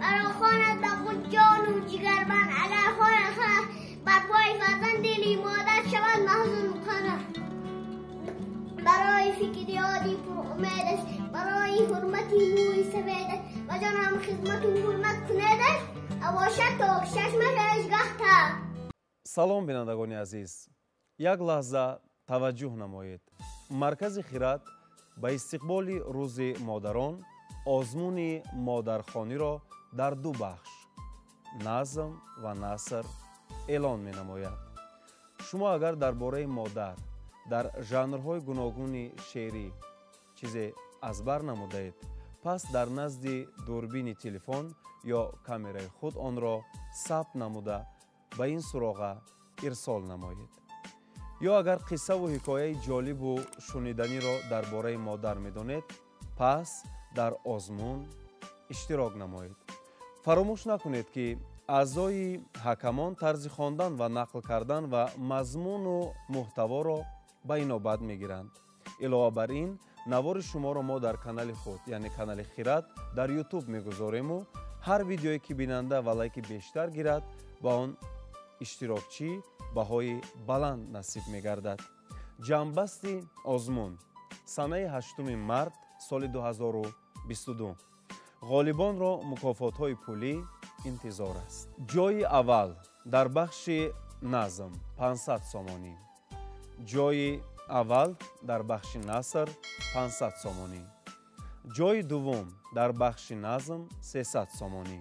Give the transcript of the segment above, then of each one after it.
برا خواند به خود جان و جگر بند. اگر خواند بر پای فرزند دلی مادر شود محزون مقرر. برای فکر یادی پر امیدش، برای حرمتی موی سفیدش، و جان هم خدمت و حرمت کنیدش، باشد تا چشمش هیچگاه تر. Салом, бинандагони азиз, як лаҳза таваҷҷӯҳ намоед. Маркази Хират ба истиқболи Рӯзи модарон озмуни модархониро дар ду бахш, назм ва наср, эълон менамояд. Шумо агар дар бораи модар дар жанрҳои гуногуни шеърӣ чизе аз бар намудаед, пас дар назди дурбини телефон ё камераи худ онро сабт намуда, ба ин суроға ирсол намоед. Ё агар қиссаву ҳикояи ҷолибу шуниданиро дар бораи модар медонед, пас дар озмун иштирок намоед. Фаромӯш накунед, ки аъзои ҳакамон тарзи хондан ва нақл кардан ва мазмуну муҳтаворо ба инобат мегиранд. Илова бар ин, навори шуморо мо дар канали худ, яъне канали Хират дар Ютуб, мегузорему ҳар видеое ки бинанда ва лайки бештар гирад, ба он иштирокчӣ баҳои баланд насиб мегардад. Ҷамъбасти озмун санаи 8 март соли 2022. Ғолибонро мукофотҳои пулӣ интизор аст. Ҷойи аввал дар бахши назм 500 сомонӣ, ҷойи аввал дар бахши наср 500 сомонӣ, ҷойи дуввум дар бахши назм 300 сомонӣ,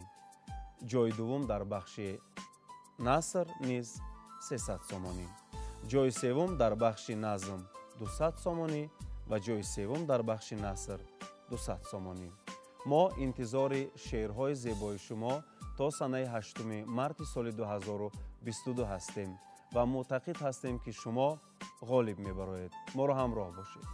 ҷойи дуввум дар бахши наср низ 300 сомонӣ, ҷойи севум дар бахши назм 200 сомонӣ ва ҷойи севум дар бахши наср 200 сомонӣ. Мо интизори шеърҳои зебои шумо то санаи 8 марти соли 2022 ҳастем ва мӯътақид ҳастем, ки шумо ғолиб мебароед. Моро ҳамроҳ бошед.